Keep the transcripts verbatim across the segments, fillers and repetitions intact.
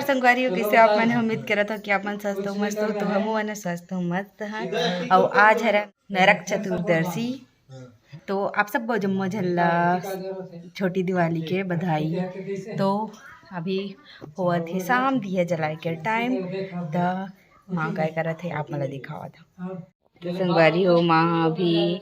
संगवारी हो, कइसे आप मन? उम्मीद करत हो कि आप मन स्वस्थ हो, मस्त हो। तो हमू मन स्वस्थ हो, मस्त हन। अउ आज हरे नरक चतुर्दशी, तो आप सब जम्मो झन ला छोटी दिवाली के बधाई। तो अभी होवत हे शाम, दिया जलाए के टाइम। त माँ काय करत हे, आप मन ला दिखावत हव। तो संगवारी हो, माँ अभी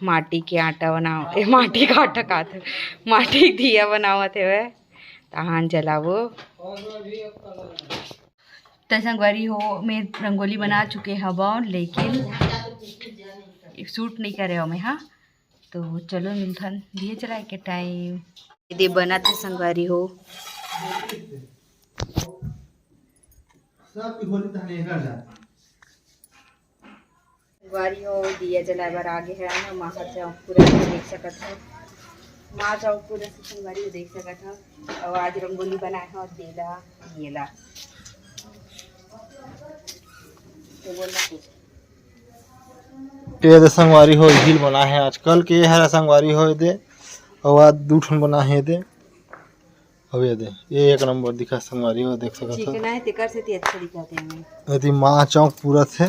माटी के आटा बनाव, ए, माटी के आटा काथे, माटी के दिया बनावत हेवय, तहान जलाबो। तो संगवारी हो, मैं रंगोली बना चुके हवं, लेकिन शूट नहीं करे हवं मैं, हाँ। तो चलो मिलथन दिए जलाए के टाइम। दे बनत हे संगवारी हो। संगवारी हो, दिया जलाए बर आगे हे ना, माँ ह चौक पूरा से देख सकत हो, माँ चौक पूरा से संगवारी हो देख सकत हो। अउ आज रंगोली बनाए हो, देला, येला। तो बोलना कुछ। ये दे संगवारी हो, झील बना है आजकल के, ये हरा संगवारी हो, ये दे। अउ आज दू ठन बना है, ये दे। अब ये दे, ये एक नंबर दिखा संगवारी हो, देख सकत हो। चिकना है, तेकर से ती अच्छा दिखत हे हमें। यदि माँ चौक पूरा थे,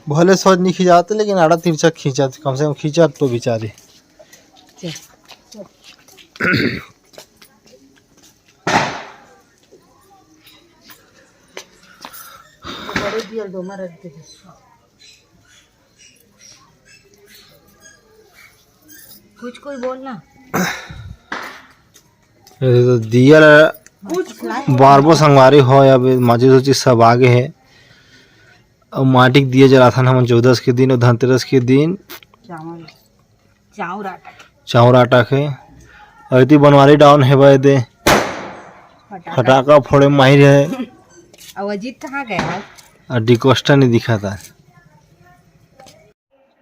भले सोच नहीं खिंचाते, लेकिन आड़ा तिरछा खींचत, कम से कम खींचत तो बिचारी। चल। बड़े दियल दो, मर दे। कुछ कोई बोलना। ये तो दिया ला बारबो संगवारी हो, अब माचिस उचिस सब आगे हे। अब माटी के दिया जलाथन हमन चौदस के दिन अउ धनतेरस के दिन। चावल, चाउर आटा के। चाउर आटा के। अउ एती बनवारी डाउन हे भाई दे। फटाका। फटाका फोड़े माहिर हे। अब अजीत कहाँ गया? अउ डिकोस्टा नहीं दिखा था।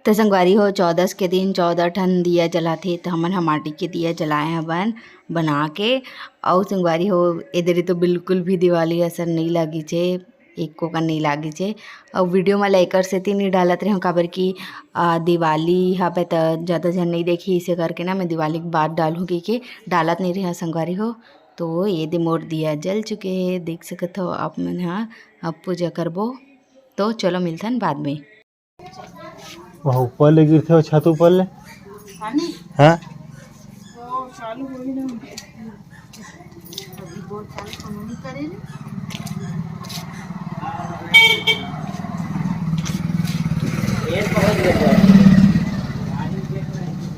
तो संगवारी हो, चौदस के दिन चौदह ठन दिया जलाथे, तो हमन ह माटी के दिया जलाए हवन बना के। अउ संगवारी हो, एदरी तो बिल्कुल भी दिवाली असर नइ लागिस हे, एको कन नइ लागिस हे। अउ वीडियो म लाइकर सेती नइ डालत रहेंव, काबर कि, आ, दिवाली हवे त जादा झन नइ देखही, इसे करके ना मैं दिवाली के बाद डालहूँ कहिके डालत नइ रहेंव संगवारी हो। तो ये दे मोर दिया जल चुके हे, देख सकत हो आप मन ह। अब पूजा करबो, तो चलो मिलथन बाद में। वहाँ ऊपर ले गिरथे, वो छत ऊपर ले। पानी? हाँ। वो चालू होई ना। अभी वो चालू तो नहीं करे ना।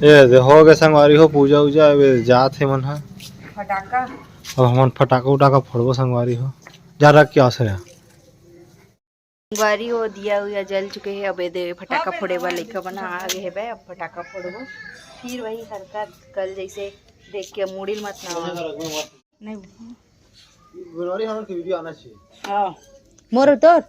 ये दे, हो गए संगवारी हो, पूजा उजा, अब जात हे मन हा। फटाका। अब हमन फटाका उटाका फोड़बो संगवारी हो। जा रख के आवत हे। संगवारी हो, दिया उया जल चुके हे। अब एदे फटाका फोड़े बर लइका मन ह आ गे हेबे। अब फटाका फोड़बो, फिर वही हरकत कल जैसे देख के मुड़ी ल मत ना। नहीं। वीडियो आना चाहिए। हाँ। मोर तोर।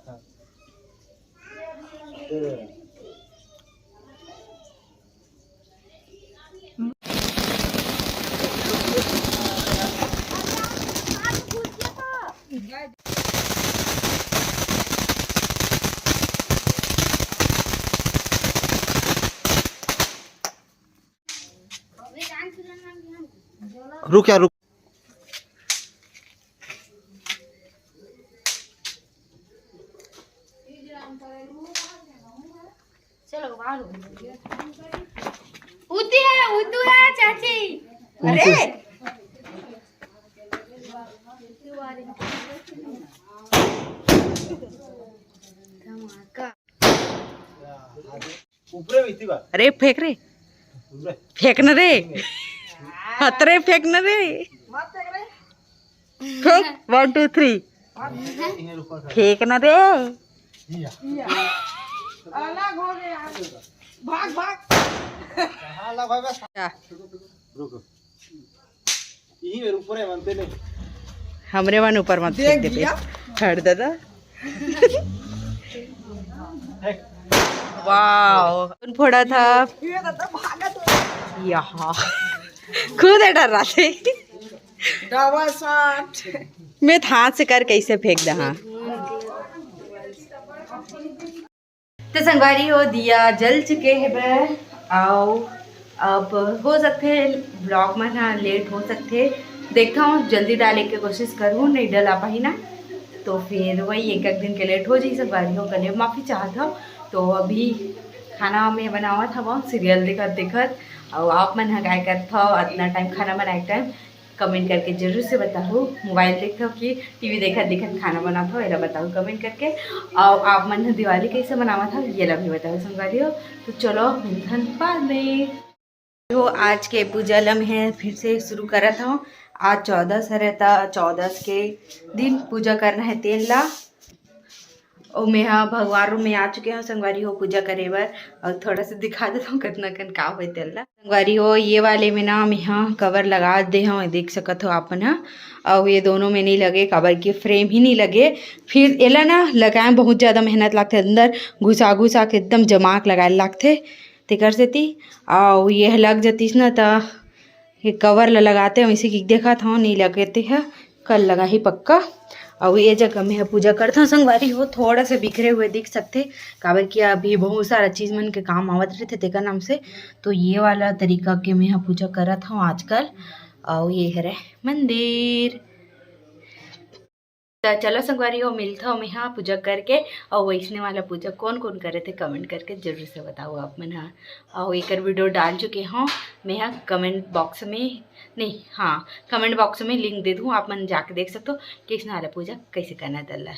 रुक यार, रुक। चलो, बाहर हो। उती है, उतू है, चाची। अरे। धमाका। ऊपरे में इतनी बार। अरे, फेंक रे। ऊपरे। फेंक न रे। हतरे फेंक न रे। मत फेंक रे। फेंक, one, two, three। फेंक ना रे। अलग हो गया। भाग, भाग। कहाँ अलग भाई बस? क्या? रुको। यही मेरे ऊपर है, मानते नहीं। हमरे मन ऊपर मत फेंक दे बे। हट दादा। वाओ, कौन फोड़ा था? ये दादा भागा तो। यहाँ। खुद है डर रहा थे। Double shot. मैं तो हाथ से कर कैसे फेंक दे, हाँ। तो संगवारी हो, दिया जल चुके हे बे, अउ अब हो सकथे vlog मन ह late हो सकथे, देखथंव जल्दी डाले के कोशिश करहूँ, नइ डला पाही ना। तो फिर वही एक एक दिन के लेट हो जाही संगवारी हो, कने माफ़ी चाहत हव। तो अभी खाना मैं बनावत हव, सीरियल देखत देखत। और आप मन ह काय करत हव, अतना टाइम खाना बनाए टाइम कमेंट करके जरूर से बताहू। मोबाइल देखत हव कि टीवी देखत देखत खाना बनात हव, एला बताहू कमेंट करके। और आप मन ह दिवाली कैसे मनावत हव, येला भी बताहू संगवारी हो। तो चलो मिलथन बाद में। तो आज के पूजा ल मैं फिर से शुरू करत हव। आज चौदस हरे, त चौदस के दिन पूजा करना है तेन ला। और मैं ह भगवान रूम में आ चुके हव संगवारी हो पूजा करे बर। और थोड़ा सा दिखा देत हव कतना कन का होय तेन ला। संगवारी हो, ये वाले में ना मैं ह कवर लगा दे हव, देख सकत हो आप मन ह। और ये दोनों में नहीं लगे, काबर कि फ्रेम ही नहीं लगे। फिर एला ना लगाए में बहुत ज़्यादा मेहनत लागथे, अंदर घुसा घुसा के एकदम जमा के लगाए लागथे, तेकर सेती। और ये लग जतिस ना, त ये कवर ला लगाते हव, इसे कि देखत हव, नहीं लगे ते ह, कल लगाही पक्का। और ये जगह में ह पूजा करत हव संगवारी हो, थोड़ा सा बिखरे हुए दिख सकथे, काबर कि अभी बहुत सारा चीज मन के काम आवत रहिथे तेकर नाम से। तो ये वाला तरीका के में ह पूजा करत हव आजकल। और ये हरे मंदिर। त चलो संगवारी हो, मिलत हव मैं ह पूजा करके। और वैसने वाला पूजा कौन कौन करे थे कमेंट करके जरूर से बताओ आप मन ह। और एकर वीडियो डाल चुके हव मैं ह कमेंट बॉक्स में, नहीं, हाँ, कमेंट बॉक्स में लिंक दे दूँ, आप मन जाके देख सकते हो कि इसने वाला पूजा कैसे करना है तेला।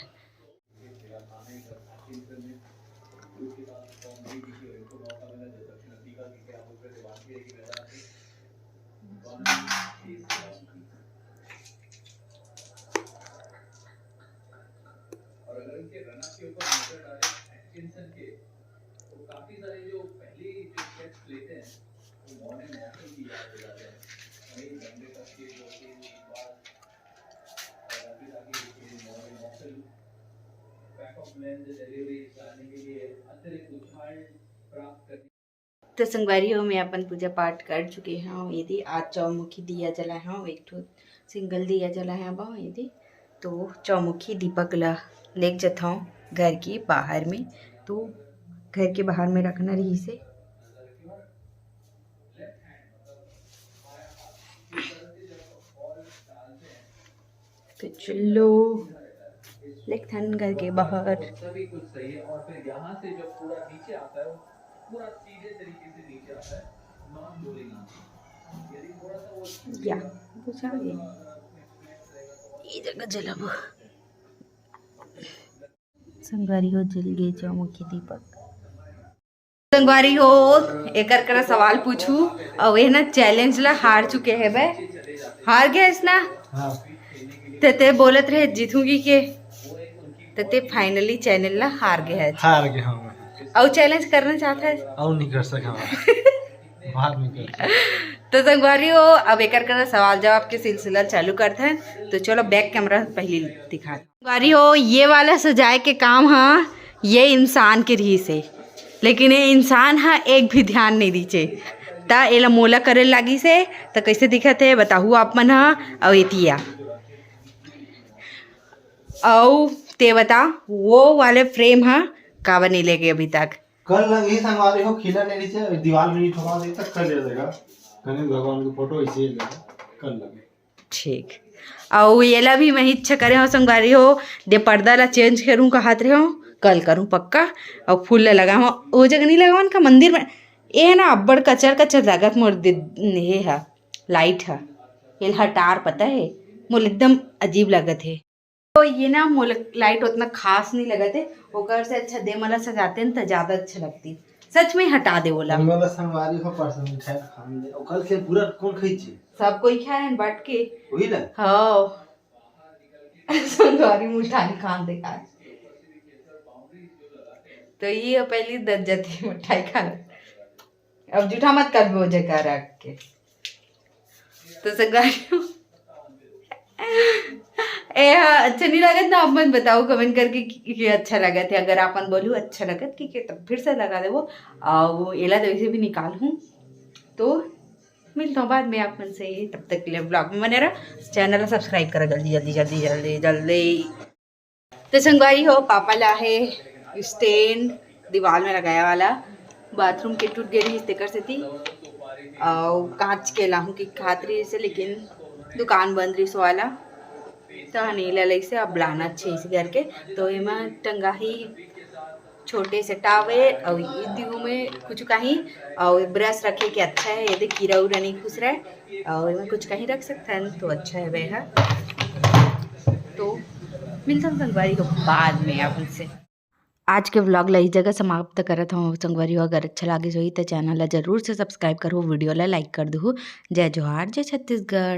और अगर उनके रनअप के ऊपर नजर डालें एटकिंसन के, तो काफी सारे जो पहले जो स्टेप्स लेते हैं, वो मॉर्निंग मॉर्निंग की याद दिलाते हैं। वहीं लंबे तक के जो कि बात और अभी आगे के morning morning back of length delivery लाने के लिए अतिरिक्त उछाल प्राप्त करने। तो संगवारी हो, मैं अपन पूजा पाठ कर चुके हव। ये दे आज चौमुखी दिया जलाए हव, एक ठो सिंगल दिया जलाए हव। ये दे तो चौमुखी दीपक ला लेके जथव घर के बाहर में, तो घर के बाहर में रखना रहिसे। तो चलो लेकथन घर के बाहर। या बुझा गे, ये जगह जलाबो। संगवारी हो, जल गे चौमुखी दीपक। संगवारी हो, एकर करा सवाल पूछू, अउ ये ना चैलेंज ला हार चुके हे बे, हार गए हस ना? हाँ। ते ते बोलत रहे जीतूंगी के, ते ते फाइनली चैलेंज ला हार गए हस। हार गए, हाँ। अउ चैलेंज करना चाहत हस? अउ नहीं कर सका, बात नहीं कर सका। तो संगवारी हो, अब एकर करा सवाल जवाब के सिलसिला चालू करते हैं। तो चलो बैक कैमरा पहले दिखा। संगवारी हो, ये वाला सजाए के काम ह ये इंसान के रहिस हे, लेकिन ये इंसान ह एक भी ध्यान नहीं दीचे, त एला मोला करे लागिस हे। त कैसे दिखत हे बताहू आप मन ह। अउ एतिया, अउ ते बता, वो वाले फ्रेम ह काबर नहीं लेगे अभी तक? कल लगे संगवारी हो, खिला नहीं नीचे दीवार में नहीं ठोका दे, तक कर दे देगा। गणेश भगवान की फोटो इसे ही लगा, कल लगे। ठीक। अउ एला भी मैं इच्छा करे हव संगवारी हो, दे पर्दा ला चेंज करूँ कहत रहे हव, कल करूँ पक्का। अउ फूल ला लगाहूँ, ओ जगह नहीं लगावन का मंदिर में? ए है ना, अब्बड़ कचर कचर लागत मोर दे-, हे हा, लाइट हा, एल हटार पता है, मोर एकदम अजीब लागत है। तो ये ना मोला लाइट उतना खास नहीं लगत है, ओकर से अच्छा दे मला सजाते न त ज्यादा अच्छा लगती। सच में हटा दे ओला। मोला संगवारी हो परसों मिठाई खान दे। और कल के पूरा कौन खाई छी? सब कोई खाए हैं बट के। वही ना? हाँ। संगवारी मिठाई खान दे आज। तो ये पहली दस जाती मिठाई खाना। अब जूठा मत कर वो जगह रख के। तो संगवारी हो, ए, हाँ, अच्छा नहीं लगत ना, आप मन बताओ कमेंट करके कि, कि अच्छा लगत है। अगर आप मन बोलू अच्छा लगत कि, कि तब फिर से लगा देबो। और वो एला तो वैसे भी निकाल हूँ, तो मिलता हूँ बाद में आप मन से। तब तक के लिए ब्लॉग में बने रहो, चैनल सब्सक्राइब करो जल्दी जल्दी जल्दी जल्दी जल्दी। तो संगवारी हो, पापा ला है स्टैंड दीवार में लगाया वाला, बाथरूम के टूट गए रही तेकर सेती, और कांच के लाहू की खात रही से, लेकिन दुकान बंद रही सो वाला। तो हनीला लइसे अब लाना चाहिए इसी करके। तो एमा टंगाही छोटे से टावेल अउ इदिहू में कुछ कहीं अउ ब्रश रखे के अच्छा है, यदि कीरा उरा नहीं खुसरे अउ एमा कुछ कहीं रख सकथन तो अच्छा है वह। तो मिलथन संगवारी हो बाद में आप से। आज के vlog ला इस जगह समाप्त करत हूँ संगवारी हो। अगर अच्छा लागिस होही तो channel ला जरूर से subscribe करहू, video ला like कर दहू। जय जोहार, जय छत्तीसगढ़।